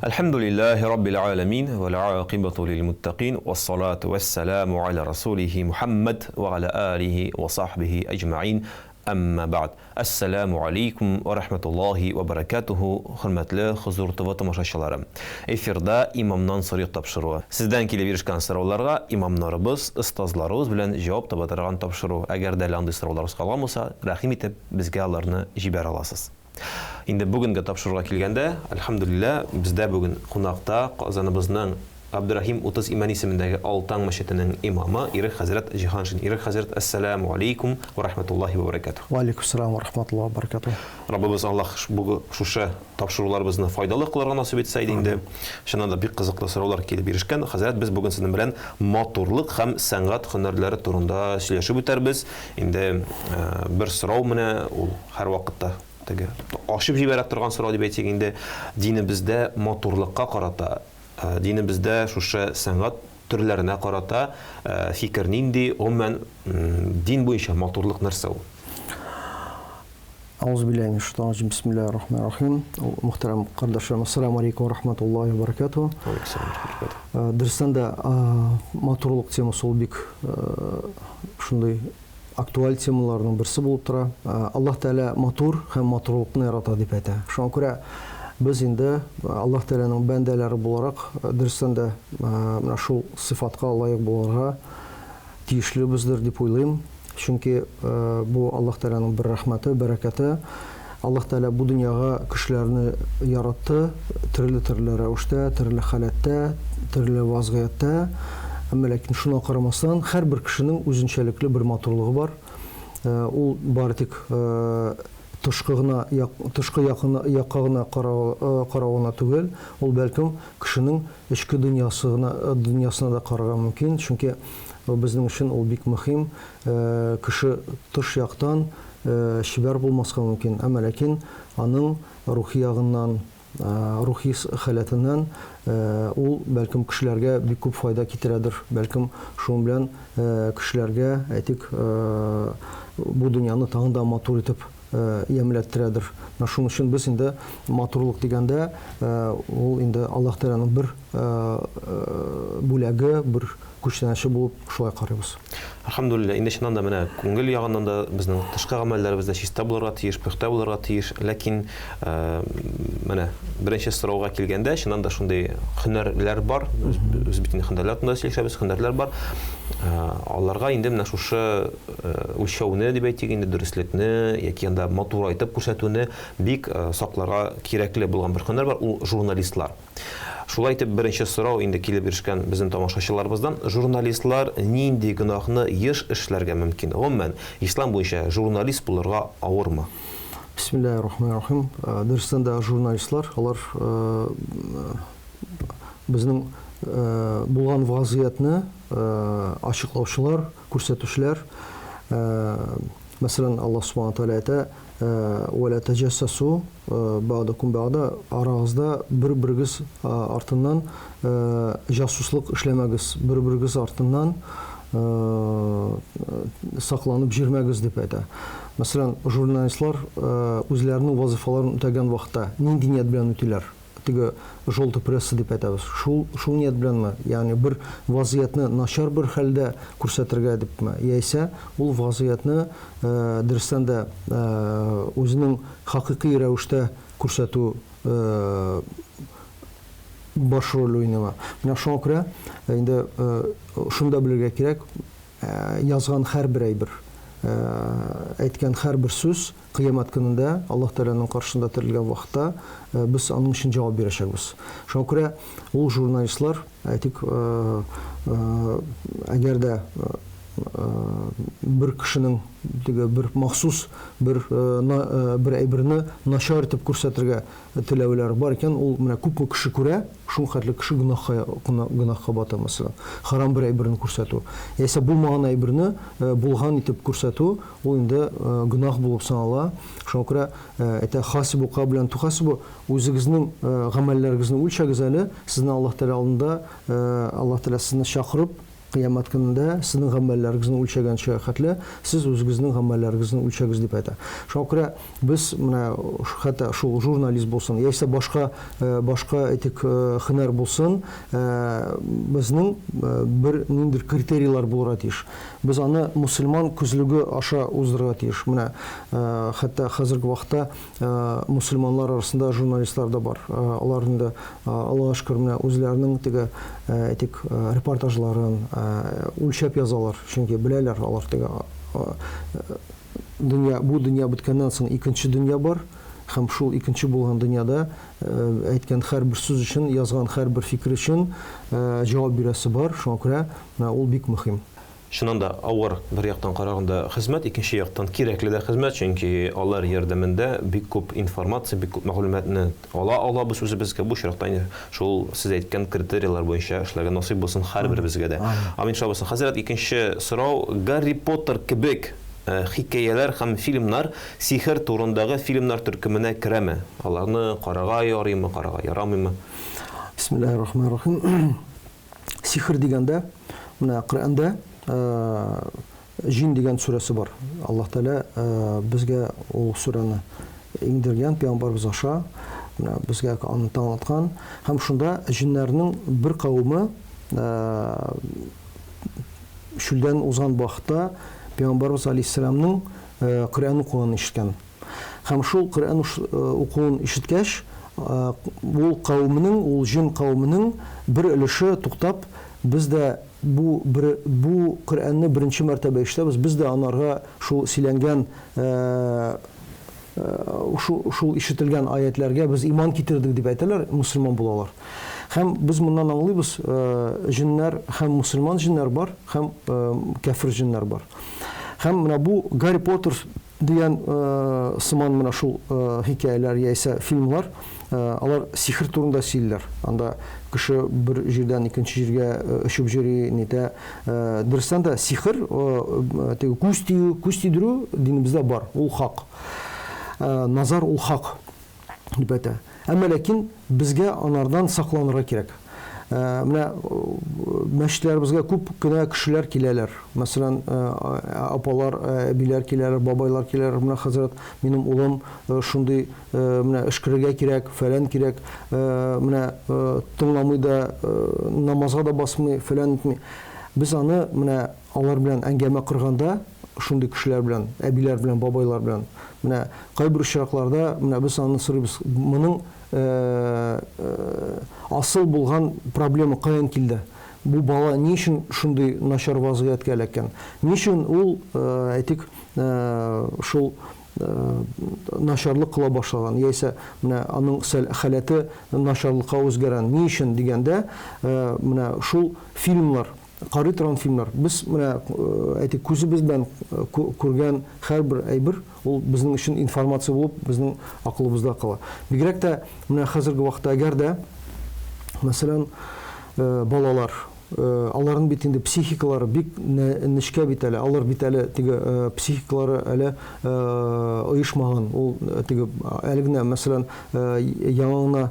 Әлхәмдүлилләһи раббил галәмин вәл акыйбату лил муттакин вассалату вәссәламу аля расулихи Мухаммад ва аля алихи ва сахбихи әҗмәин. Әмма бәгъд. Әссәламу алейкум ва рахматуллаһи ва баракатуху, хөрмәтле Хозур ТВ тамашачылары. Эфирда Имамнан сорыйк тапшыруы. Сездән килеп ирешкән сорауларга имамнарыбыз, остазларыбыз белән җавап таба торган тапшыру. Әгәр дә әле андый сорауларыгыз калган булса, рәхим итеп, безгә аларны җибәрә аласыз. Инде бүгенге тапшыруга килгәндә, әлхәмдүлилләһ, бездә бүген кунакта Казаныбызның Габдерәхим 30 Имән исемендәге Алтаң мәчетенең имамы Ирек хәзрәт Җиһаншин. Ирек хәзрәт, әссәләмү алейкум ва рахматуллаһи ва баракатуһ. Ва алейкум ассалам ва рахматуллаһи ва баракатуһ. Раббыбыз Аллаһ бүген шушы тапшыруларыбызны файдалы кылырга насыйп итсә иде инде. Чыннан да бик кызыклы сораулар килеп ирешкән. Хәзрәт, без бүген сезнең белән матурлык һәм сәнгать һөнәрләре турында сөйләшеп үтәрбез. Инде бер сорау менә ул һәрвакытта теге ачып җибәрә торган сорау дип әйтик инде, динебездә матурлыкка карата, динебездә шушы сәнгать төрләренә карата фикер нинди, гомумән, дин буенча матурлык нәрсә ул? Ауз билләһи минәш шайтанир раҗим. Бисмиллаһир рахманир рахим. Мөхтәрәм кардәшләрем, ассаламу алейкум ва рахматуллаһи ва баракатуһ. Дөрестән дә, матурлык темасы ул бик шундый актуаль темаларның берсе булып тора. Аллаһ Тәгалә матур һәм матурлыкны ярата дип әйтә. Шуңа күрә без инде Аллаһ Тәгаләнең бәндәләре буларак, дөрестән дә, менә шул сыйфатка лаек булырга тиешлебездер дип уйлыйм. Чөнки бу Аллаһ Тәгаләнең бер рәхмәте, бәрәкәте. Аллаһ Тәгалә бу дөньяга кешеләрне яратты, төрле-төрле рәвештә, төрле халәттә, төрле вазгыятьтә. Әмма ләкин шуңа карамастан, һәрбер кешенең үзенчәлекле бер матурлыгы бар. Ул бары тик тышкы гына, тышкы якка гына карау гына түгел, ул бәлкем кешенең эчке дөньясы гына, дөньясына да карарга мөмкин, чөнки безнең өчен ул бик мөһим. Кеше тыш яктан чибәр булмаска мөмкин, әмма ләкин аның рухи ягыннан, рухи халәтеннән ул, бәлкем, кешеләргә бик күп файда китерәдер. Бәлкем, шуның белән кешеләргә, әйтик, бу дөньяны тагын да матур итеп ямьләттерәдер. Менә шуның өчен без инде матурлык дигәндә, ул инде Аллаһ Тәгаләнең бер бүләге, бер күчтәнәче булып шулай карыйбыз. Әлхәмдүлилләһ, инде чыннан да менә күңел ягыннан да безнең тышкы гамәлләребез дә чиста булырга тиеш, пөхтә булырга тиеш. Ләкин менә беренче сорауга килгәндә, чыннан да шундый һөнәрләр бар. Без бит инде һөнәрләр турында сөйләшәбез, һөнәрләр бар. Аларга инде менә шушы үлчәүне дип әйтик инде, дөреслекне яки анда матурайтып күрсәтүне бик сакларга кирәкле булган бер һөнәр бар, ул журналистлар. Шулай итеп, беренче сорау инде килеп ирешкән безнең тамашачыларыбыздан, журналистлар нинди гөнаһны еш эшләргә мөмкин? Гомумән, ислам буенча журналист булырга авырмы? Бисмиллаһи рахмани рахим. Дөрестән дә, журналистлар, алар безнең булган вазгыятьне ачыклаучылар, күрсәтүчеләр. Мәсәлән, Аллаһ Субхана Тәгалә әйтә, Вә лә тәҗәссәсү бәгъдукум бәгъда, арагызда бер-берегез артыннан җасуслык эшләмәгез, бер-берегез артыннан сакланып җөрмәгез дип әйтә. Мәсәлән, журналистлар үзләренең вазыйфаларын үтәгән вакытта нинди ният белән үтиләр? Теге желтый пресса дип әйтәбез. Шул шул ният беләнме? Ягъни бер вазгыятьне начар бер хәлдә күрсәтергә дипме? Яисә ул вазгыятьне дөрестән дә үзенең хакыйкый рәвештә күрсәтү баш роль уйныймы? Менә шуңа күрә инде шуны да белергә кирәк, язган һәрбер әйбер, әйткән һәрбер сүз Кыямәт көнендә Аллаһ Тәгаләнең каршында терелгән вакытта без аның өчен җавап бирәчәкбез. Шуңа күрә ул журналистлар, әйтик, әгәр дә бер кешенең теге бер махсус бер бер әйберне начар итеп күрсәтергә теләүләре бар икән, ул менә күпме кеше күрә, шул хәтле кеше гөнаһка гөнаһка бата, мәсәлән. Харам бер әйберне күрсәтү. Яисә булмаган әйберне булган итеп күрсәтү, Ул инде гөнаһ булып санала. Шуңа күрә әйтә, хасибу кабля ан тухасибу, үзегезнең гамәлләрегезне үлчәгез әле, сезне Аллаһ Тәгалә алдында, Аллаһ Тәгалә сезне чакырып, Кыямәт көнендә сезнең гамәлләрегезне үлчәгәнчегә хәтле сез үзегезнең гамәлләрегезне үлчәгез, дип әйтә. Шуңа күрә без менә хәтта шул журналист булсын, яисә башка башка әйтик һөнәр булсын, безнең бер ниндидер критерийлар булырга тиеш. Без аны мөселман күзлеге аша уздырырга тиеш. Менә хәтта хәзерге вакытта мөселманнар арасында журналистлар да бар. Алар инде, Аллага шөкер, менә үзләренең теге, әйтик, репортажларын үлчәп язалар. Чөнки беләләр алар теге дөнья, бу дөнья беткәннән соң икенче дөнья бар. Һәм шул икенче булган дөньяда әйткән һәрбер сүз өчен, язган һәрбер фикер өчен җавап бирәсе бар. Шуңа күрә менә ул бик мөһим. Чыннан да, авыр, бер яктан караганда, хезмәт, икенче яктан, кирәкле дә хезмәт, чөнки алар ярдәмендә бик күп информация, бик күп мәгълүматны ала алабыз үзебезгә. Бу очракта инде шул сез әйткән критерийлар буенча эшләргә насыйп булсын һәрберебезгә дә. Амин шулай булсын. Хәзрәт, икенче сорау. Гарри Поттер кебек хикәяләр һәм фильмнар сихер турындагы фильмнар төркеменә керәме? Аларны карарга ярыймы, карарга ярамыймы? Бисмиллаһир рахманир рахим. Сихер дигәндә, менә Коръәндә Җин дигән сүрәсе бар. Аллаһ Тәгалә безгә ул сүрәне иңдергән, пәйгамбәрбез аша, менә безгә аны таңлаткан. Һәм шунда җиннәрнең бер кавеме чүлдән узган вакытта пәйгамбәрбез алейһиссәламның Коръән укуын ишеткән. Һәм шул Коръән укуын ишеткәч, ул кавемнең, ул җен кавеменең бер өлеше туктап, без дә бу бер бу Коръәнне беренче мәртәбә ишетәбез, без дә анарга шул сөйләнгән шул, шул ишетелгән аятьләргә без иман китердек дип әйтәләр, мөселман булалар. Һәм без моннан аңлыйбыз, җеннәр һәм мөселман җеннәр бар, һәм кяфер җеннәр бар. Һәм менә бу Гарри Поттер Дигән сыман менә шул хикәяләр яисә фильмнар, алар сихер турында сөйлиләр. Анда кеше бер җирдән икенче җиргә очып йөри, нитә. Дөрестән дә сихер, теге күз тию, күз тидерү динебездә бар, ул хак. Назар ул хак. Дип әйтә. Әмма ләкин безгә анардан сакланырга кирәк. Менә мәчетләребезгә күп кенә кешеләр киләләр. Мәсәлән, апалар, әбиләр киләләр, бабайлар киләләр. Менә хәзрәт, минем улым шундый, менә өшкерергә кирәк, фәлән кирәк, менә тыңламый да, намазга да басмый, фәлән итми. Без аны менә алар белән әңгәмә корганда, шундый кешеләр белән, әбиләр белән, бабайлар белән, менә кайбер очракларда менә без аны сорыйбыз, моның асыл булган проблема каян килде? Бу бала ни өчен шундый начар вазгыятькә эләккән? Ни өчен ул, әйтик, шул начарлык кыла башлаган, яисә менә аның халәте начарлыкка үзгәргән, ни өчен дигәндә, менә шул фильмнар, карый торган фильмнар. Без менә, әйтик, күзебез белән күргән һәрбер әйбер, ул безнең өчен информация булып, безнең акылыбызда кала. Бигрәк тә менә хәзерге вакытта әгәр дә, мәсәлән, балалар, аларның бит инде психикалары бик нечкә бит әле, алар бит әле теге психикалары әле оешмаган, ул теге әле генә, мәсәлән, яңа гына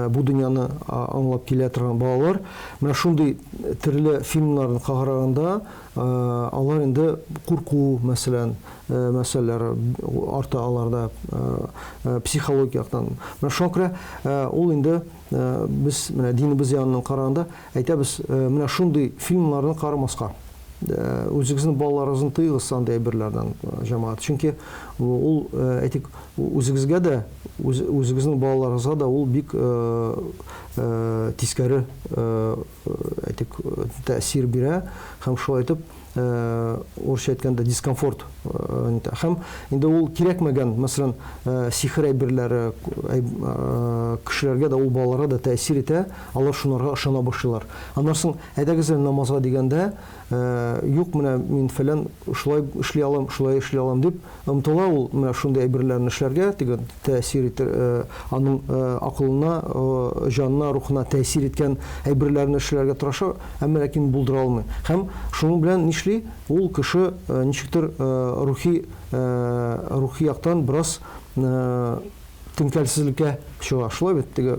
бу дөньяны аңлап килә торган балалар, менә шундый төрле фильмнарны караганда, алар инде курку, мәсәлән, мәсьәләләре арта аларда психологик яктан. Менә шуңа күрә ул инде без менә динебез яныннан караганда әйтәбез, менә шундый фильмнарны карамаска. Үзегезнең балаларыгызны тыегыз андый әйберләрдән, җәмәгать. Чөнки ул, әйтик, үзегезгә дә, үзегезнең балаларыгызга да ул бик тискәре, әйтик, тәэсир бирә һәм шулай итеп, урысча әйткәндә, дискомфорт нитә. Һәм инде ул кирәкмәгән, мәсәлән, сихер әйберләре кешеләргә дә, ул балаларга да тәэсир итә, алар шунарга ышана башлыйлар. Аннан соң, әйдәгез әле намазга дигәндә, юк, менә мин фәлән шулай эшли алам, шулай эшли алам дип омтыла ул менә шундый әйберләрне эшләргә, теге тәэсир итер, аның акылына, җанына, рухына тәэсир иткән әйберләрне эшләргә тырыша, әмма ләкин булдыра алмый. Һәм шуның белән нишли? Ул кеше ничектер рухи, рухи яктан бераз теңкәлсезлеккә чыга. Шулай бит, теге,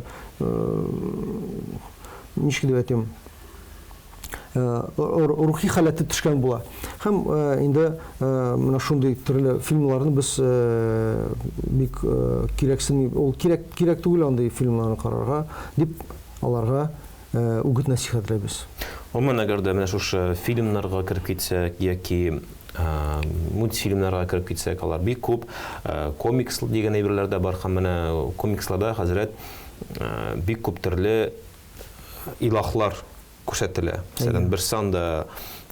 ничек дип әйтим? рухи халәте төшкән була. Һәм инде менә шундый төрле фильмнарны без бик кирәксенми, ул кирәк кирәк түгел андый фильмнарны карарга дип аларга үгет нәсихәтләйбез. Гомумән, әгәр дә менә шушы фильмнарга кереп китсәк яки мультфильмнарга кереп китсәк, алар бик күп. Комикс дигән әйберләр дә бар һәм менә комиксларда хәзрәт бик күп төрле илаһлар күрсәтелә. Мәсәлән, берсе анда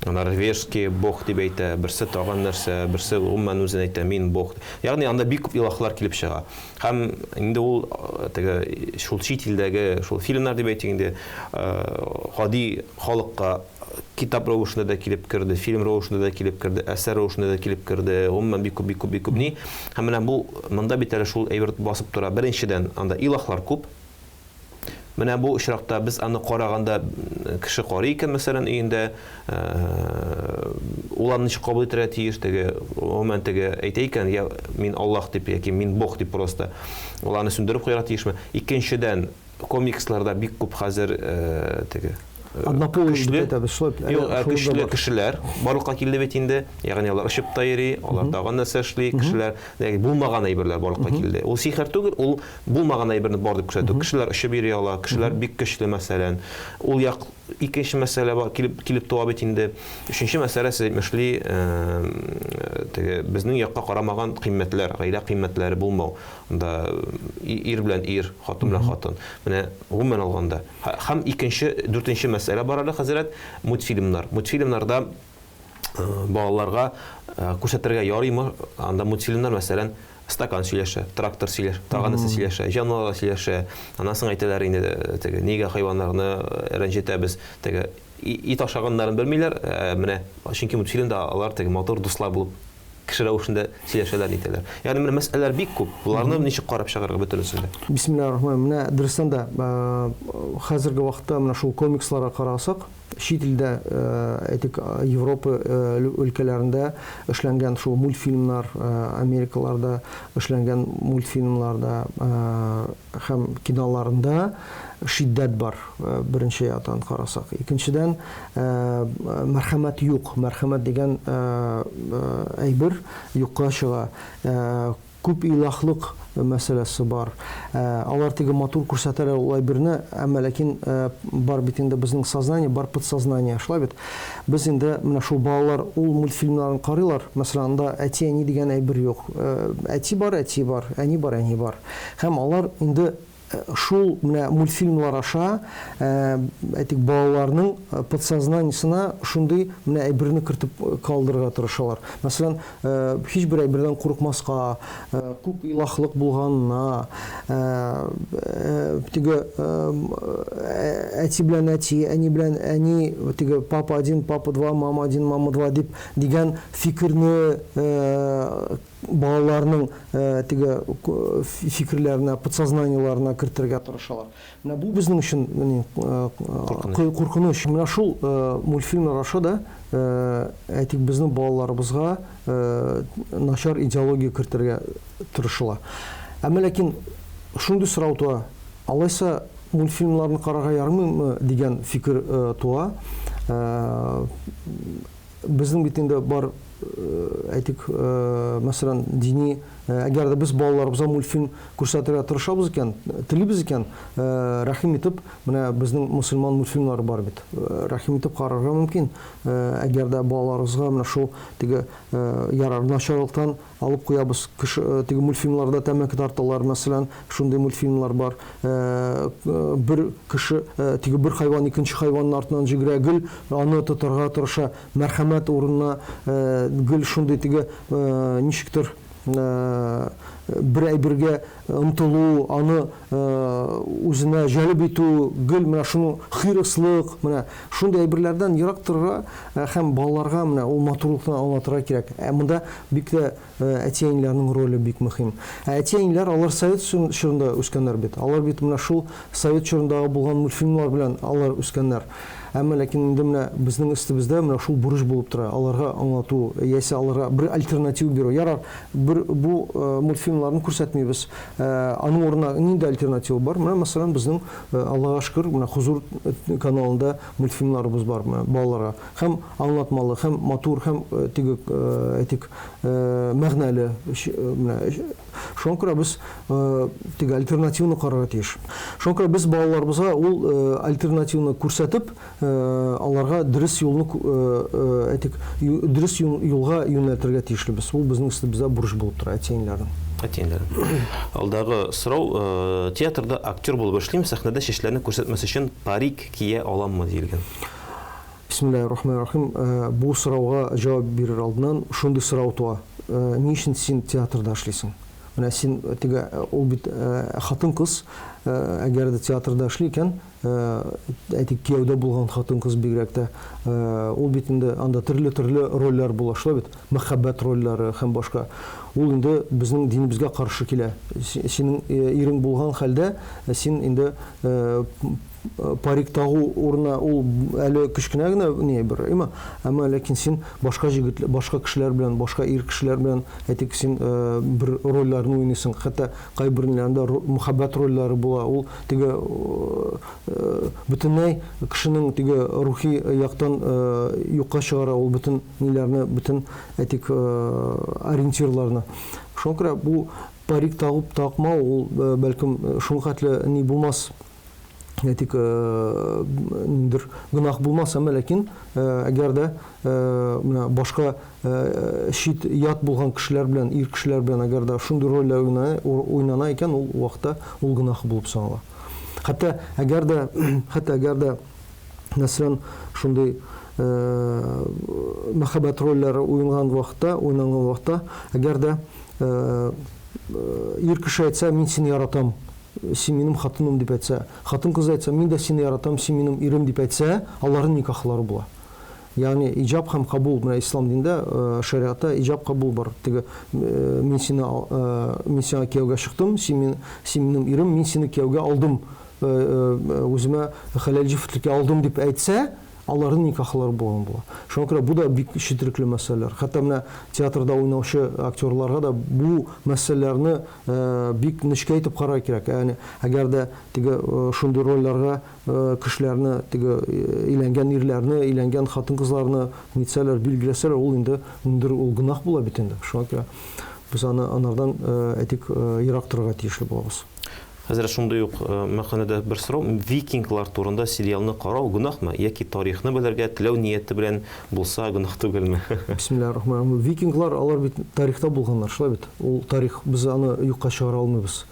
норвежский бог дип әйтә, берсе тагын нәрсә, берсе гомумән үзен әйтә, мин бог. Ягъни анда бик күп илаһлар килеп чыга. Һәм инде ул теге шул чит илдәге шул фильмнар дип әйтик инде, гади халыкка китап рәвешендә дә килеп керде, фильм рәвешендә дә килеп керде, әсәр рәвешендә дә килеп керде. Гомумән бик күп, бик күп, бик күп ни. Һәм менә бу монда бит әле шул әйбер басып тора. Беренчедән, анда илаһлар күп. Менә бу очракта без аны караганда кеше карый икән, мәсәлән, өендә, ул аны ничек кабул итәргә тиеш, теге, гомумән теге әйтә икән, я мин Аллаһ дип яки мин Бог дип просто, ул аны сүндереп куярга тиешме? Икенчедән, комиксларда бик күп хәзер теге Однополый дип әйтәбез, шулай. Юк, көчле кешеләр барлыкка килде бит инде. Ягъни алар очып та йөри, алар тагын нәрсә эшли, кешеләр, ягъни булмаган әйберләр барлыкка килде. Ул сихер түгел, ул булмаган әйберне бар дип күрсәтү. Кешеләр очып йөри ала, кешеләр бик көчле, мәсәлән. Ул як икенче мәсьәлә бар, килеп килеп туа бит инде. Өченче мәсьәлә, сез әйтмешли, теге безнең якка карамаган кыйммәтләр, гаилә кыйммәтләре булмау. Анда ир белән ир, хатын белән хатын. Менә гомумән алганда. Һәм икенче, дүртенче мәсьәлә бар әле, хәзрәт, мультфильмнар. Мультфильмнарда балаларга күрсәтергә ярыймы? Анда мультфильмнар, мәсәлән, стакан сөйләшә, трактор сөйләшә, тагын нәрсә сөйләшә, җанварлар сөйләшә. Аннан соң әйтәләр инде, теге, нигә хайваннарны рәнҗетәбез, теге, ит ашаганнарын белмиләр, менә, чөнки мультфильмда алар теге матур дуслар булып кеше рәвешендә сөйләшәләр, нитәләр. Ягъни менә мәсьәләләр бик күп. Боларны ничек карап чыгарга бөтенесен дә? Бисмиллаһир-рахманир-рахим. Менә дөрестән дә, хәзерге вакытта менә шул комиксларга карасак, чит илдә, әйтик, Европа өлкәләрендә эшләнгән шул мультфильмнар, Америкаларда эшләнгән мультфильмнарда һәм киноларында шиддәт бар, беренче яктан карасак. Икенчедән, мәрхәмәт юк. Мәрхәмәт дигән әйбер юкка чыга. Күп илаһлык мәсьәләсе бар. Алар теге матур күрсәтәләр ул әйберне, әмма ләкин бар бит инде безнең сознание, бар подсознание, шулай бит? Без инде менә шул балалар ул мультфильмнарын карыйлар, мәсәлән, анда әти-әни дигән әйбер юк. Әти бар, әти бар, әни бар, әни бар. Һәм алар инде шул менә мультфильмлар аша, әйтик, балаларның подсознаниесына шундый менә әйберне кертеп калдырырга тырышалар. Мәсәлән, һичбер әйбердән курыкмаска, күп илаһлык булганына, теге әти белән әти, әни белән әни, теге папа один, папа два, мама один, мама два дип дигән фикерне балаларның теге фикерләренә, подсознаниеләренә кертергә тырышалар. Менә бу безнең өчен куркыныч. Менә шул мультфильмнар аша да, әйтик, безнең балаларыбызга начар идеология кертергә тырышыла. Әмма ләкин шундый сорау туа, алайса мультфильмнарны карарга ярыймы дигән фикер туа. Безнең бит инде бар, әйтик, мәсәлән, дини, әгәр дә без балаларыбызга мультфильм күрсәтергә тырышабыз икән, телибез икән, рәхим итеп, менә безнең мөселман мультфильмнары бар бит. Рәхим итеп карарга мөмкин. Әгәр дә балаларыбызга менә шул теге ярар начарлыктан Алып куябыз. Кеше, теге мультфильмларда тәмәке тарталар, мәсәлән, шундый мультфильмлар бар. Бер кеше, теге бер хайван икенче хайванның артыннан җигерә, гел аны тотарга тырыша. Мәрхәмәт урынына гел шундый теге ничектер бер әйбергә омтылу, аны үзенә җәлеп итү, гел менә шуның хирыслык, менә шундый әйберләрдән ерак торырга һәм балаларга менә ул матурлыкны аңлатырга кирәк. Ә монда бик тә әти-әниләрнең роле бик мөһим. Ә әти-әниләр алар совет чорында үскәннәр бит. Алар бит менә шул совет чорындагы булган мультфильмнар белән алар үскәннәр. Әмма ләкин инде менә безнең өстебездә менә шул бурыч булып тора, аларга аңлату, яисә аларга бер альтернатива бирү. Ярар, бер бу мультфильмнарны күрсәтмибез. Аның урынына нинди альтернатива бар? Менә, мәсәлән, безнең, Аллага шөкер, менә Хозур каналында мультфильмнарыбыз бар менә балаларга. Һәм аңлатмалы, һәм матур, һәм теге, әйтик, мәгънәле. Менә шуңа күрә без теге альтернативаны карарга тиеш. Шуңа күрә без балаларыбызга ул альтернативаны күрсәтеп, аларга дөрес юлны, әйтик, дөрес юлга юнәлтергә тиешлебез. Ул безнең өстебездә бурыч булып тора, әти-әниләрнең. Әти-әниләрнең. Алдагы сорау, театрда актер булып эшлим, сәхнәдә чәчләрне күрсәтмәс өчен парик кия аламмы, диелгән. Бисмиллаһир рахманир рахим. Бу сорауга җавап бирер алдыннан шундый сорау туа. Ни өчен син театрда эшлисең? Менә син теге ул бит хатын-кыз, әгәр дә театрда эшли икән, әйтик, кияүдә булган хатын-кыз бигрәк тә, ул бит инде анда төрле-төрле рольләр була, шулай бит? Мәхәббәт рольләре һәм башка. Ул инде безнең динебезгә каршы килә. Синең ирең булган хәлдә син инде парик тагу урынына ул әле кечкенә генә ни бер, әйме? Әмма ләкин син башка җегет, башка кешеләр белән, башка ир кешеләр белән, әйтик, син бер рольләрне уйныйсың. Хәтта кайберләрендә мөхәббәт рольләре була. Ул теге бөтенләй кешенең теге рухи яктан юкка чыгара ул бөтен ниләрне, бөтен, әйтик, ориентирларны. Шуңа күрә бу парик тагып такмау ул бәлкем шуңа хәтле ни булмас. Әйтик, ниндидер гөнаһ булмас, әмма ләкин әгәр дә менә башка чит ят булган кешеләр белән, ир кешеләр белән әгәр дә шундый рольләр уйнана икән, ул вакытта ул гөнаһ булып санала. Хәтта әгәр дә, хәтта әгәр дә, мәсәлән, шундый мәхәббәт рольләре уйнган вакытта, уйнанган вакытта, әгәр дә ир кеше әйтсә, мин сине яратам, син минем хатыным дип әйтсә, хатын-кыз әйтсә, мин дә сине яратам, син минем ирем дип әйтсә, аларның никахлары була. Ягъни иҗаб һәм кабул, менә ислам динендә, шәриатта иҗаб кабул бар. Теге мин сине мин сиңа кияүгә чыктым, син мин син минем ирем, мин сине кияүгә алдым, үземә хәләл җефетлеккә алдым дип әйтсә, аларның никахлары булган була. Шуңа күрә бу да бик четерекле мәсьәләләр. Хәтта менә театрда уйнаучы актерларга да бу мәсьәләләрне бик нечкә итеп карарга кирәк. Ягъни, әгәр дә теге шундый рольләргә кешеләрне, теге өйләнгән ирләрне, өйләнгән хатын-кызларны нитсәләр, билгеләсәләр, ул инде ниндидер ул гөнаһ була бит инде. Шуңа күрә без аны анардан, әйтик, ерак торырга тиешле булабыз. Хәзрәт, шундый ук мәкаләдә бер сорау, викинглар турында сериалны карау гөнаһмы яки тарихны белергә теләү нияте белән булса гөнаһ түгелме? Бисмиллаһир рахманир рахим. Викинглар алар бит тарихта булганнар, шулай бит? Ул тарих, без аны юкка чыгара алмыйбыз.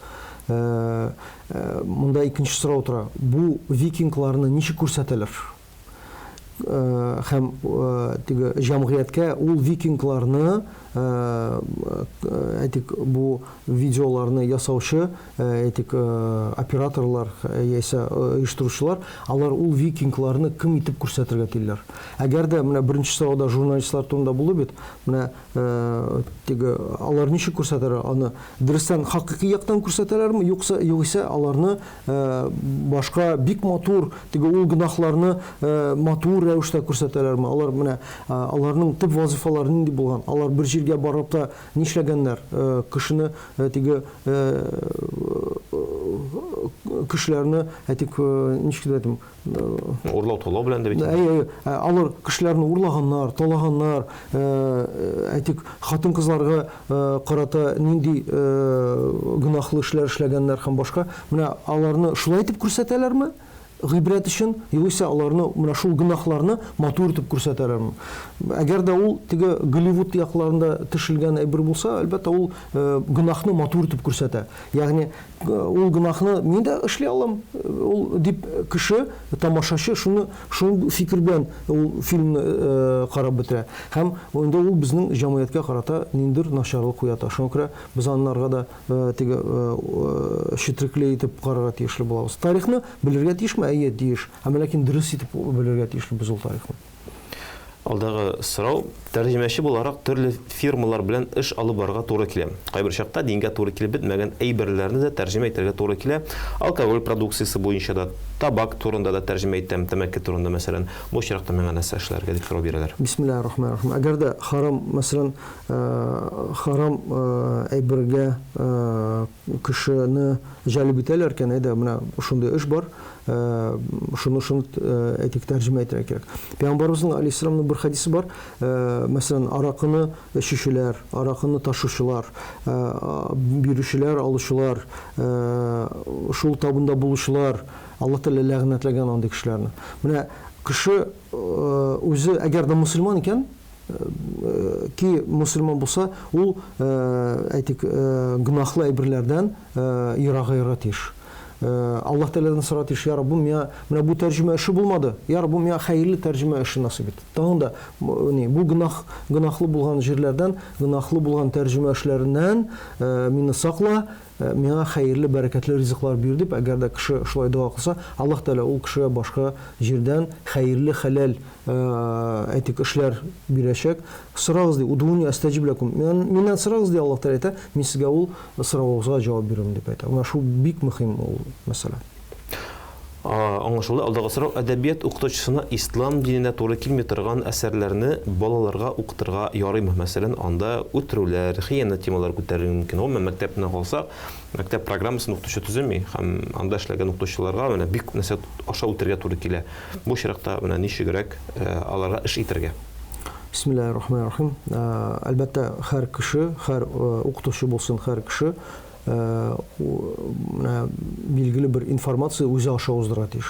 Монда икенче сорау тора. Бу викингларны ничек күрсәтәләр? Һәм теге җәмгыятькә ул викингларны, әйтик, бу видеоларны ясаучы, әйтик, операторлар яисә оештыручылар, алар ул викингларны кем итеп күрсәтергә телиләр? Әгәр дә менә беренче сорауда журналистлар турында булды бит, менә теге алар ничек күрсәтәләр аны? Дөрестән хакыйкый яктан күрсәтәләрме, юкса югыйсә аларны башка бик матур, теге ул гөнаһларны матур рәвештә күрсәтәләрме? Алар менә аларның төп вазыйфалары нинди булган? Алар бер җиргә барып та нишләгәннәр? Кешене теге кешеләрне, әйтик, ничек дип әйтим, Урлау, талау белән дә бит. Әйе, әйе. Алар кешеләрне урлаганнар, талаганнар, әйтик, хатын-кызларга карата нинди гөнаһлы эшләр эшләгәннәр һәм башка. Менә аларны шулай итеп күрсәтәләрме? Гыйбрәт өчен, югыйсә аларны менә шул гөнаһларны матур итеп күрсәтәләрме? Әгәр дә ул теге Голливуд якларында төшелгән әйбер булса, әлбәттә, ул гөнаһны матур итеп күрсәтә. Ягъни Ул гөнаһны мин дә эшли алам, ул дип кеше, тамашачы шуны шул фикер белән ул фильмны карап бетерә. Һәм инде ул безнең җәмгыятькә карата ниндидер начарлык уята. Шуңа күрә без аннарга да теге четрекле итеп карарга тиешле булабыз. Тарихны белергә тиешме? Әйе, тиеш. Әмма ләкин дөрес итеп белергә тиешле без ул тарихны. Алдагы сорау. Тәрҗемәче буларак төрле фирмалар белән эш алып барырга туры килә. Кайбер чакта дингә туры килеп бетмәгән әйберләрне дә тәрҗемә итәргә туры килә. Алкоголь продукциясе буенча да, табак турында да тәрҗемә итәм, тәмәке турында, мәсәлән. Бу очракта миңа нәрсә эшләргә дип сорау бирәләр. Бисмиллаһир рахманир рахим. Әгәр дә харам, мәсәлән, харам әйбергә кешене җәлеп итәләр икән, әйдә, менә шундый эш бар, шуны шуны әйтик, тәрҗемә итәргә кирәк. Пәйгамбәребезнең алейһиссәламның бер хәдисе бар, мәсәлән, аракыны эчүчеләр, аракыны ташучылар, бирүчеләр, алучылар, шул табында булучылар, Аллаһ Тәгалә ләгънәтләгән андый кешеләрне. Менә кеше үзе әгәр дә мөселман икән, ки мөселман булса, ул, әйтик, гөнаһлы әйберләрдән ерагаерга тиеш. Аллаһ Тәгаләдән сорарга тиеш, Я Раббым, миңа менә бу тәрҗемә эше булмады, Я Раббым, миңа хәерле тәрҗемә эше насыйп ит. Тагын да, ни, бу гөнаһ, гөнаһлы булган җирләрдән, гөнаһлы булган тәрҗемә эшләреннән мине сакла, миңа хәерле, бәрәкәтле ризыклар бир дип, әгәр дә кеше шулай дога кылса, Аллаһ Тәгалә ул кешегә башка җирдән хәерле, хәләл, әйтик, эшләр бирәчәк. Сорагыз, ди, удуни астаҗиб ләкум. Миннән сорагыз, ди Аллаһ Тәгалә әйтә, мин сезгә ул соравыгызга җавап бирермен, дип әйтә. Менә шул бик мөһим ул мәсьәлә. Аңлашылды. Алдагы сорау, әдәбият укытучысына ислам диненә туры килми торган әсәрләрне балаларга укытырга ярыймы? Мәсәлән, анда үтерүләр, хыянәт темалары күтәрелүе мөмкин. Гомумән, мәктәпне алсак, мәктәп программасын укытучы төземи һәм анда эшләгән укытучыларга менә бик күп нәрсә аша үтәргә туры килә. Бу очракта менә ничегрәк аларга эш итәргә? Бисмиллаһир рахманир рахим. Әлбәттә, һәр кеше, һәр укытучы булсын, һәр кеше менә билгеле бер информация үзе аша уздырырга тиеш.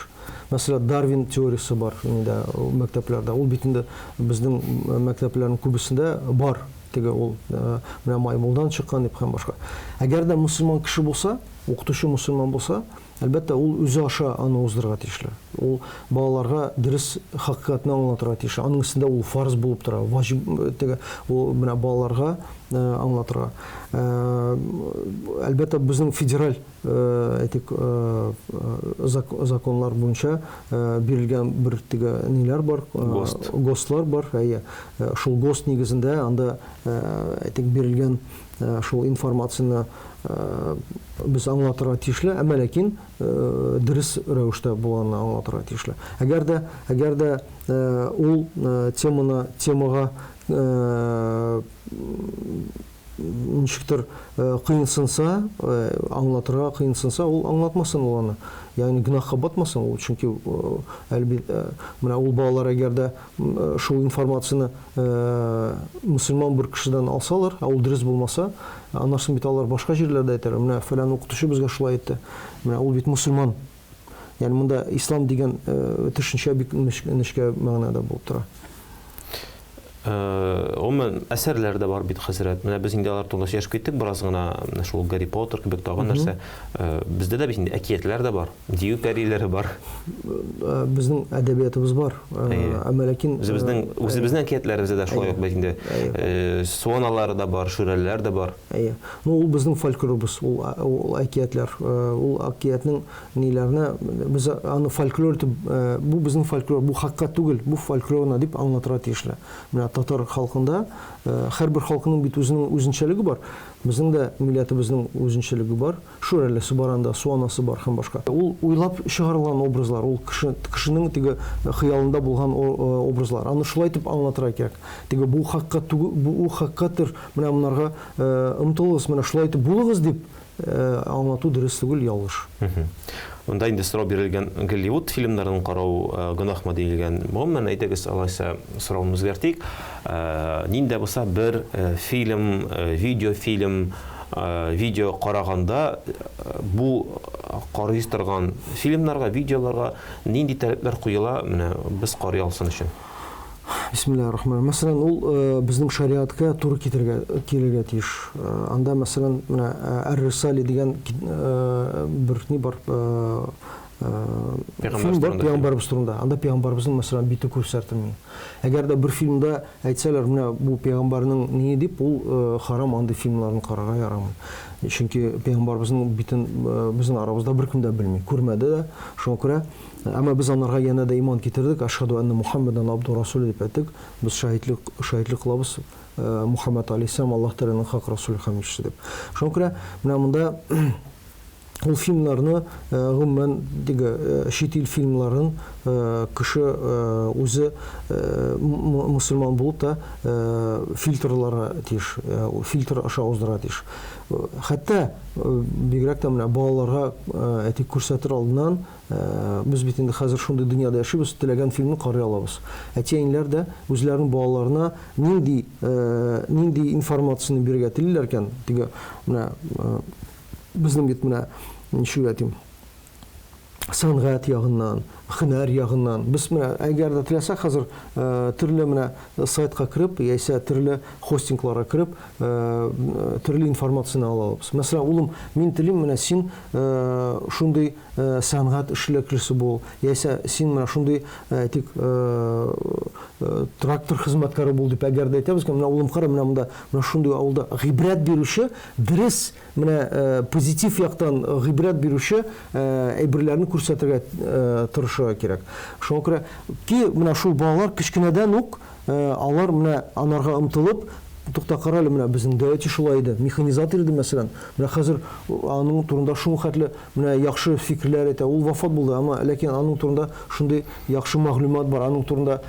Мәсәлән, Дарвин теориясе бар инде мәктәпләрдә. Ул бит инде безнең мәктәпләрнең күбесендә бар. Теге ул менә маймылдан чыккан дип һәм башка. Әгәр дә мөселман кеше булса, укытучы мөселман булса, әлбәттә, ул үзе аша аны уздырырга тиешле. Ул балаларга дөрес хакыйкатьне аңлатырга тиеш. Аның өстендә ул фарз булып тора. Ваҗиб теге ул менә балаларга аңлатырга. Әлбәттә, безнең федераль әйтик законнар буенча бирелгән бер теге ниләр бар, ГОСТ. ГОСТлар бар, әйе. Шул ГОСТ нигезендә анда әйтик бирелгән шул информацияне без аңлатырга тиешле, әмма ләкин дөрес рәвештә булганны аңлатырга тиешле. Әгәр дә, әгәр дә ул теманы, темага ничектер кыенсынса, аңлатырга кыенсынса, ул аңлатмасын ул аны. Ягъни гөнаһка батмасын ул, чөнки әлбәттә, менә ул балалар әгәр дә шул информацияне мөселман бер кешедән алсалар, ә ул дөрес булмаса, аннан соң бит алар башка җирләрдә әйтәләр, менә фәлән укытучы безгә шулай әйтте. Менә ул бит мөселман. Ягъни монда ислам дигән төшенчә бик нечкә мәгънәдә булып тора. Гомумән, әсәрләр дә бар бит, хәзрәт. Менә без инде алар турында сөйләшеп киттек бераз гына, менә шул Гарри Поттер кебек тагын нәрсә. Бездә дә бит инде әкиятләр дә бар, дию пәриләре бар. Безнең әдәбиятыбыз бар. Әмма ләкин үзебезнең үзебезнең әкиятләребездә дә шулай ук бит инде. Суаналары да бар, шүрәлеләр дә бар. Әйе. Ну, ул безнең фольклорыбыз, ул ул әкиятләр. Ул әкиятнең ниләрне без аны фольклор итеп, бу безнең фольклор, бу хакыйкать түгел, бу фольклорна дип аңлатырга тиешле. Менә татар халкында һәрбер халкының бит үзенең үзенчәлеге бар. Безнең дә милләтебезнең үзенчәлеге бар. Шүрәлесе бар анда, су анасы бар һәм башка. Ул уйлап чыгарылган образлар, ул кеше кешенең теге хыялында булган образлар. Аны шулай итеп аңлатырга кирәк. Теге бу хакыйкать түгел, бу хакыйкатьтер, менә монарга омтылыгыз, менә шулай итеп булыгыз дип Аңлату дөрес түгел, ялгыш. Монда инде сорау бирелгән, Голливуд фильмнарын карау гөнаһмы диелгән. Гомумән, әйдәгез, алайса сорауны үзгәртик. Нинди дә булса бер фильм, видеофильм, видео караганда бу карый торган фильмнарга, видеоларга нинди таләпләр куела, менә без карый алсын өчен? Бисмиллаһир рахманир. Мәсәлән, ул э, безнең шариатка туры китерергә килергә тиеш. Э, анда, мәсәлән, менә э, Әр-Рисали дигән бер ни бар, фильм бар пәйгамбәребез турында. Анда пәйгамбәребезнең, мәсәлән, бите күрсәтелми. Әгәр дә бер фильмда әйтсәләр, менә бу пәйгамбәрнең ни дип, ул харам, андый фильмнарны карарга ярамый. Чөнки пәйгамбәребезнең битен безнең арабызда беркем дә белми, күрмәде дә. Шуңа күрә, әмма без анарга янә дә иман китердек, Әшһәду әннә Мухаммәдән абду расуле дип әйттек. Без шаһитлек шаһитлек кылабыз, Мухаммәд алейһиссәлам Аллаһ Тәгаләнең хак расуле һәм илчесе дип. Шуңа күрә менә монда ул фильмнарны гомумән теге чит ил фильмнарын кеше үзе мөселман булып та фильтрларга тиеш, фильтр аша уздырырга тиеш. Хәтта бигрәк тә менә балаларга әйтик күрсәтер алдыннан без бит инде хәзер шундый дөньяда яшибез, теләгән фильмны карый алабыз. Әти-әниләр дә үзләренең балаларына нинди нинди информацияне бирергә телиләр икән, теге менә Безнең бит менә, ничек әйтим, сәнгать ягыннан, һөнәр ягыннан. Без менә, әгәр дә теләсәк, хәзер төрле менә сайтка кереп, яисә төрле хостингларга кереп, төрле информацияне ала алабыз. Мәсәлән, улым, мин телим, менә син шундый сәнгать эшлеклесе бул, яисә син менә шундый, әйтик, трактор хезмәткәре бул дип, әгәр дә әйтәбез, менә улым, кара, менә монда, менә шундый авылда гыйбрәт бирүче, дөрес Менә позитив яктан гыйбрәт бирүче әйберләрне күрсәтергә тырышырга кирәк. Шуңа күрә ки, менә шул балалар кечкенәдән үк алар менә анарга омтылып, тукта, кара әле, менә безнең дәү әти шулай иде, механизатор иде, мәсәлән. Менә хәзер аның турында шуның хәтле менә яхшы фикерләр әйтә. Ул вафат булды, әмма ләкин аның турында шундый яхшы мәгълүмат бар, аның турында,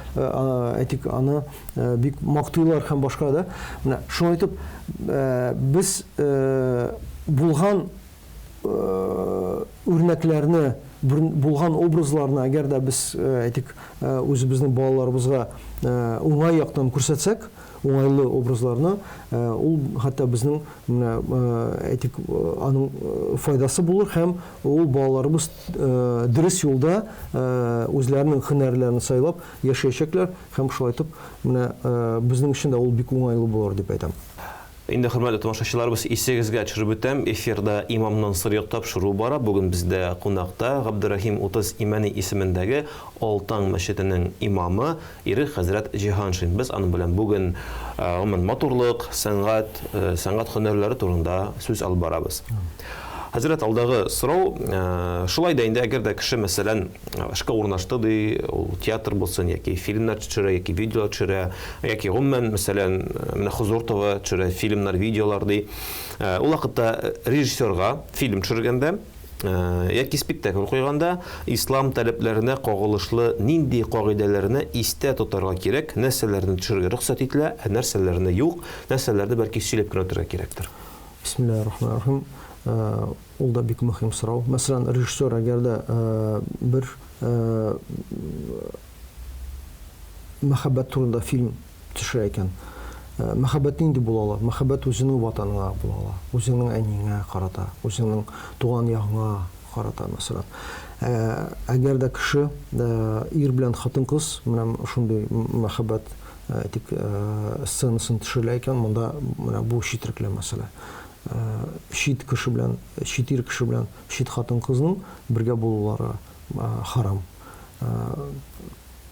әйтик, аны бик мактыйлар һәм башка да. Менә шулай итеп без булган үрнәкләрне, булган образларны, әгәр дә без, әйтик, үзебезнең балаларыбызга уңай яктан күрсәтсәк, уңайлы образларны, ул хәтта безнең менә, әйтик, аның файдасы булыр һәм ул балаларыбыз дөрес юлда үзләренең һөнәрләрен сайлап яшәячәкләр. Һәм шулай итеп, менә безнең өчен дә ул бик уңайлы булыр дип әйтәм. Инде, хөрмәтле тамашачыларыбыз, исегезгә төшереп үтәм, эфирда Имамнан сыр юк тапшыруы бара. Бүген бездә кунакта Габдерәхим 30 Имәни исемендәге Алтаң мәчетенең имамы Ирек хәзрәт Җиһаншин. Без аның белән бүген, гомумән, матурлык, сәнгать, сәнгать һөнәрләре турында сүз алып барабыз. Хәзрәт, алдагы сорау, шулай да инде, әгәр дә кеше, мәсәлән, эшкә урнашты ди, ул театр булсын, яки фильмнар төшерә, яки видеолар төшерә, яки гомумән, мәсәлән, менә Хозур ТВ төшерә фильмнар, видеолар ди. Ул вакытта режиссерга фильм төшергәндә, яки спектакль куйганда ислам таләпләренә кагылышлы нинди кагыйдәләрне истә тотарга кирәк, нәрсәләрне төшерергә рөхсәт ителә, ә нәрсәләрне юк, нәрсәләрне бәлки сөйләп кенә үтәргә кирәктер? Бисмиллаһи рахмани рахим. Ул да бик мөһим сорау. Мәсәлән, режиссер әгәр дә бер мәхәббәт турында фильм төшерә икән, мәхәббәт нинди була ала? Мәхәббәт үзеңнең ватаныңа була ала, үзеңнең әниеңә карата, үзеңнең туган ягыңа карата, мәсәлән. Әгәр дә кеше ир белән хатын-кыз менә шундый мәхәббәт Әйтик, сценасын төшерелә икән, монда менә бу четерекле мәсьәлә. Чит кеше белән, чит ир кеше белән чит хатын-кызның бергә булулары харам.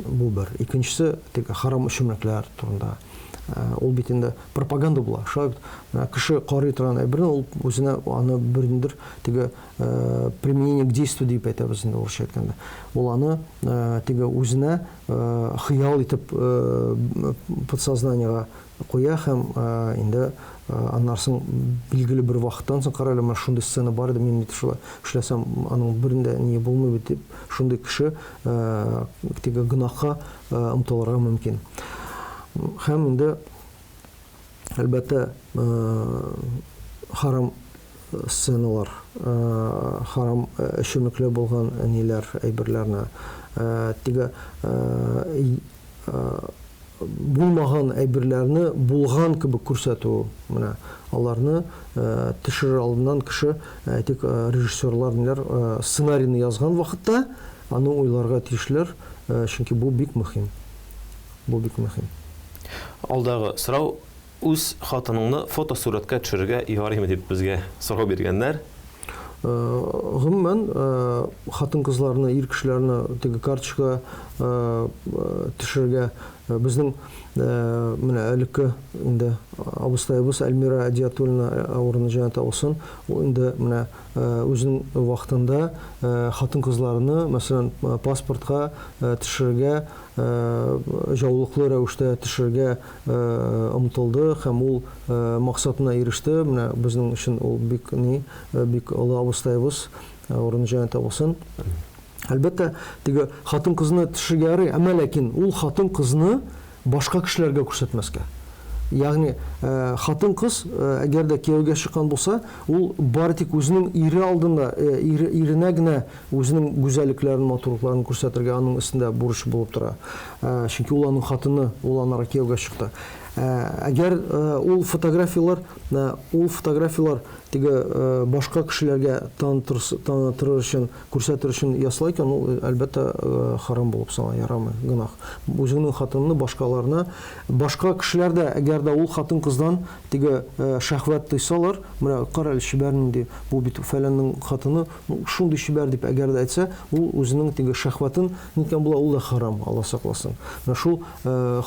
Бу бер. Икенчесе, теге харам эчемлекләр турында. Ул бит инде пропаганда була. Шулай бит, менә кеше карый торган әйберне ул үзенә аны бердәндер теге применение к действию дип әйтәбез инде урысча әйткәндә. Ул аны теге үзенә хыял итеп подсознаниега куя һәм инде аннан соң билгеле бер вакыттан соң, кара әле, менә шундый сцена бар иде, мин бит шулай эшләсәм, аның берни дә ни булмый бит дип, шундый кеше теге гөнаһка омтылырга мөмкин. Һәм инде Әлбәттә, харам сценалар, харам эчемлекле булган ниләр, әйберләрне, теге булмаган әйберләрне булган кебек күрсәтү, менә аларны төшерер алдыннан кеше, әйтик, режиссерлар ниләр сценарийны язган вакытта аны уйларга тиешләр, чөнки бу бик мөһим. Бу бик мөһим. Алдагы сорау, үз хатыныңны фотосурәткә төшерергә ярыймы дип безгә сорау биргәннәр. Гомумән, хатын-кызларны, ир кешеләрне теге карточка төшерергә безнең менә элекке инде абыстаебыз Әлмира Әдиятуллина урыны җәннәттә булсын, ул инде менә үзенең вакытында хатын-кызларны, мәсәлән, паспортка төшерергә җаулыклы рәвештә төшерергә омтылды һәм ул максатына иреште. Менә безнең өчен ул бик ни, бик олы абыстаебыз, урыны җәннәттә булсын. Әлбәттә, теге хатын-кызны төшергә ярый, әмма ләкин ул хатын-кызны башка кешеләргә күрсәтмәскә. Ягъни, хатын-кыз, әгәр дә кияүгә чыккан булса, ул бары тик үзенең ире алдында, ире, иренә генә үзенең гүзәллекләрен, матурлыкларын күрсәтергә аның өстендә бурыч булып тора. Чөнки ул аның хатыны, ул анарга кияүгә чыкты. Әгәр ул фотографияләр, ул фотографияләр теге башка кешеләргә танытыр, танытыр өчен, күрсәтер өчен ясала икән, ул, әлбәттә, харам булып санала, ярамый, гөнаһ. Үзеңнең хатыныңны башкаларына, башка кешеләр дә, әгәр дә ул хатын-кыздан теге шәһвәт тойсалар, менә кара әле чибәр нинди, бу бит фәләннең хатыны, ну, шундый чибәр дип әгәр дә әйтсә, ул үзенең теге шәһвәтен ниткән була, ул да харам, Алла сакласын. Менә шул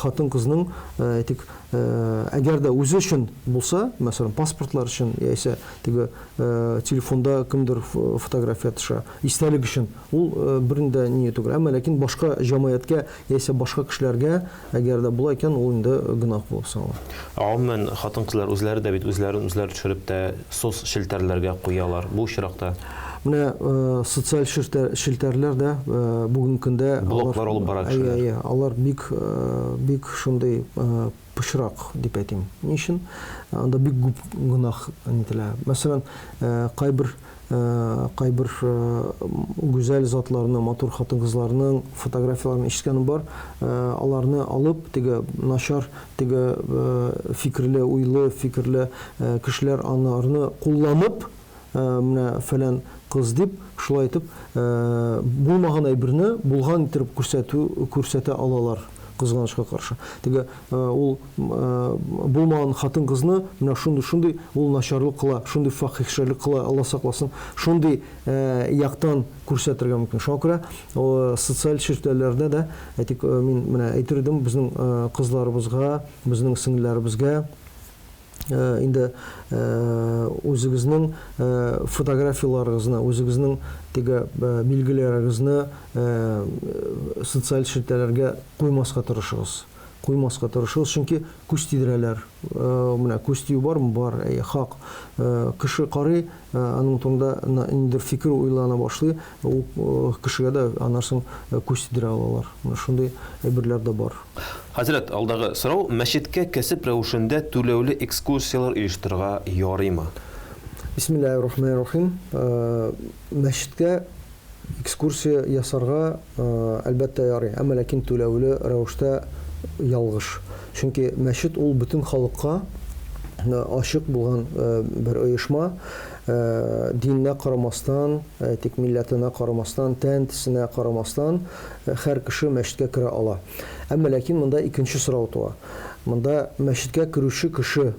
хатын-кызның, әйтик, әгәр дә үзе өчен булса, мәсәлән, паспортлар өчен, яисә теге телефонда кемдер фотография төшә, истәлек өчен, ул берни дә ни түгел. Әмма ләкин башка җәмгыятькә яисә башка кешеләргә әгәр дә була икән, ул инде гөнаһ булып санала. Гомумән, хатын-кызлар үзләре дә бит үзләрен үзләре төшереп тә соцчелтәрләргә куялар. Бу очракта? Менә социаль челтәрләр дә бүгенге көндә блоклар алып бара кешеләр. Әйе, әйе, алар бик бик шундый пычрак дип әйтим. Ни өчен? Анда бик күп гөнаһ нителә. Мәсәлән, кайбер кайбер гүзәл затларны, матур хатын-кызларның фотографияләрен ишеткәнем бар. Аларны алып, теге начар, теге фикерле, уйлы, фикерле кешеләр аларны кулланып, менә фәлән кыз дип, шулай итеп, булмаган әйберне булган итеп күрсәтү, күрсәтә алалар, кызганычка каршы. Теге ул булмаган хатын-кызны менә шундый-шундый ул начарлык кыла, шундый фахишәлек кыла, Алла сакласын, шундый яктан күрсәтергә мөмкин. Шуңа күрә социаль челтәрләрдә дә, әйтик, мин менә әйтер идем, безнең кызларыбызга, безнең сеңелләребезгә, инде үзегезнең фотографияләрегезне, үзегезнең теге билгеләрегезне социаль челтәрләргә куймаска тырышыгыз. Куймаска тырышыгыз, чөнки күз тидерәләр. Менә күз тию бармы? Бар, әйе, хак. Кеше карый, аның турында ниндидер фикер уйлана башлый, ул кешегә дә аннан соң күз тидерә алалар. Менә шундый әйберләр дә бар. Хәзрәт, алдагы сорау, мәчеткә кәсеп рәвешендә түләүле экскурсияләр оештырырга ярыймы? Бисмиллаһир рахманир рахим. Мәчеткә экскурсия ясарга, әлбәттә, ярый, әмма ләкин түләүле рәвештә ялгыш. Чөнки мәчет ул бөтен халыкка ачык булган бер оешма, диненә карамастан, әйтик, милләтенә карамастан, тән төсенә карамастан, һәр кеше мәчеткә керә ала. Әмма ләкин монда икенче сорау туа. Монда мәчеткә керүче кеше,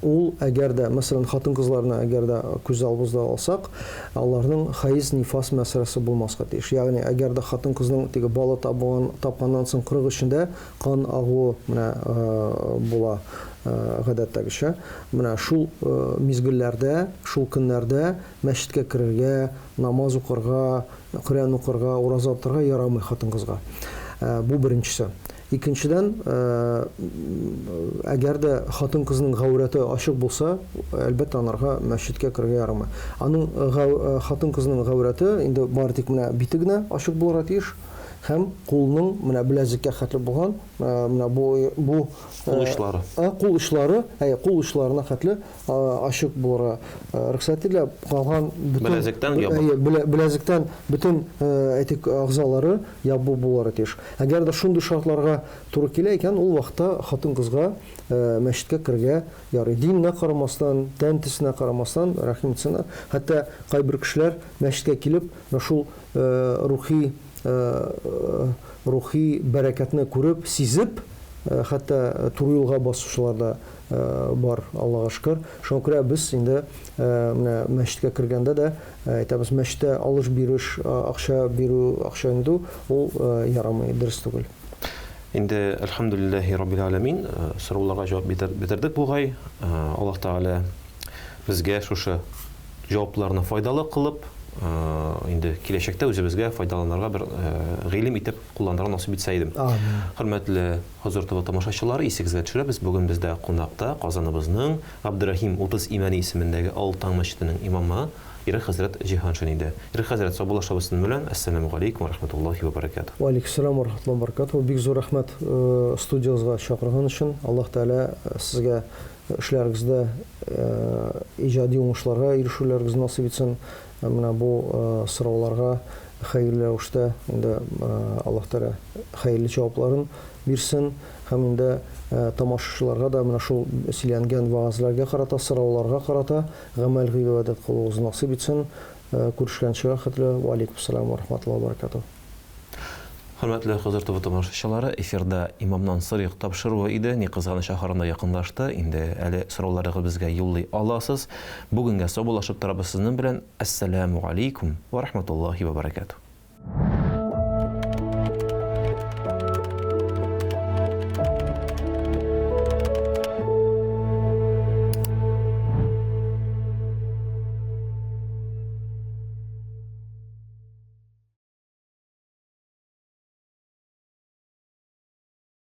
ул әгәр дә, мәсәлән, хатын-кызларны әгәр дә күз алдыбызда алсак, аларның хаиз, нифас мәсьәләсе булмаска тиеш. Ягъни, әгәр дә хатын-кызның теге бала табуын, тапканнан соң 40 эчендә кан агуы менә була гадәттәгечә. Менә шул мизгелләрдә, шул көннәрдә мәчеткә керергә, намаз укырга, Коръән укырга, ураза тотарга ярамый хатын-кызга. Бу беренчесе. Икенчедән, әгәр дә хатын-кызның гаурәте ачык булса, әлбәттә, анарга мәчеткә керергә ярамый. Аның хатын-кызның гаурәте инде бары тик менә бите генә ачык булырга тиеш һәм кулның менә беләзеккә хәтле булган менә бу бу кул очлары. Кул очлары, әйе, кул очларына хәтле ачык булырга рөхсәт ителә. Калган бөтен беләзектән ябык. Беләзектән бөтен әйтик әгъзалары ябык булырга тиеш. Әгәр дә шундый шартларга туры килә икән, ул вакытта хатын-кызга мәчеткә керергә ярый. Диненә карамастан, тән төсенә карамастан, рәхим итсеннәр. Хәтта кайбер кешеләр мәчеткә килеп, менә шул рухи рухи бәрәкәтне күреп, сизеп, Хәтта туры юлга басучылар да бар, Аллага шөкер. Шуңа күрә без инде менә мәчеткә кергәндә дә әйтәбез, мәчеттә алыш-биреш, акча бирү, акча инде ул ярамый, дөрес түгел. Инде әлхәмдүлилләһи раббил галәмин, сорауларга җавап бетердек бугай. Аллаһ Тәгалә безгә шушы җавапларны файдалы кылып, инде киләчәктә үзебезгә файдаланырга бер гыйлем итеп кулланырга насыйп итсә иде. Хөрмәтле Хозур ТВ тамашачылары, исегезгә төшерәбез, бүген бездә кунакта Казаныбызның Габдерәхим 30 Имәни исемендәге Ал Таң мәчетенең имамы Ирек хәзрәт Җиһаншин иде. Ирек хәзрәт, саубуллашабыз сезнең белән. Әссәламү галәйкүм вә рахматуллаһи вә бәрәкәтүһ. Вә алейкүссәлам вә рахматуллаһи вә бәрәкәтүһ. Бик зур рәхмәт студиягызга чакырган өчен. Аллаһ Тәгалә сезгә эшләрегездә иҗади уңышларга ирешүләрегез насыйп итсен. Менә бу сорауларга хәерле рәвештә инде Аллаһ Тәгалә хәерле җавапларын бирсен һәм инде тамашачыларга да менә шул сөйләнгән вәгазьләргә карата, сорауларга карата гамәл гыйбадәт кылуыгызны насыйп итсен. Күрешкәнчегә хәтле, вә алейкүмсәлам вә рахматуллаһи вә бәрәкәтүһ. Хөрмәтле Хозур ТВ тамашачылары, эфирда Имамнан сорыйк тапшыруы иде. Ни кызганыч, ахырында якынлашты. Инде әле сорауларыгыз безгә юллый аласыз. Бүгенгә саубуллашып торабыз сезнең белән. Әссәләмү алейкум вә рахматуллаһи вә бәрәкәтүһ.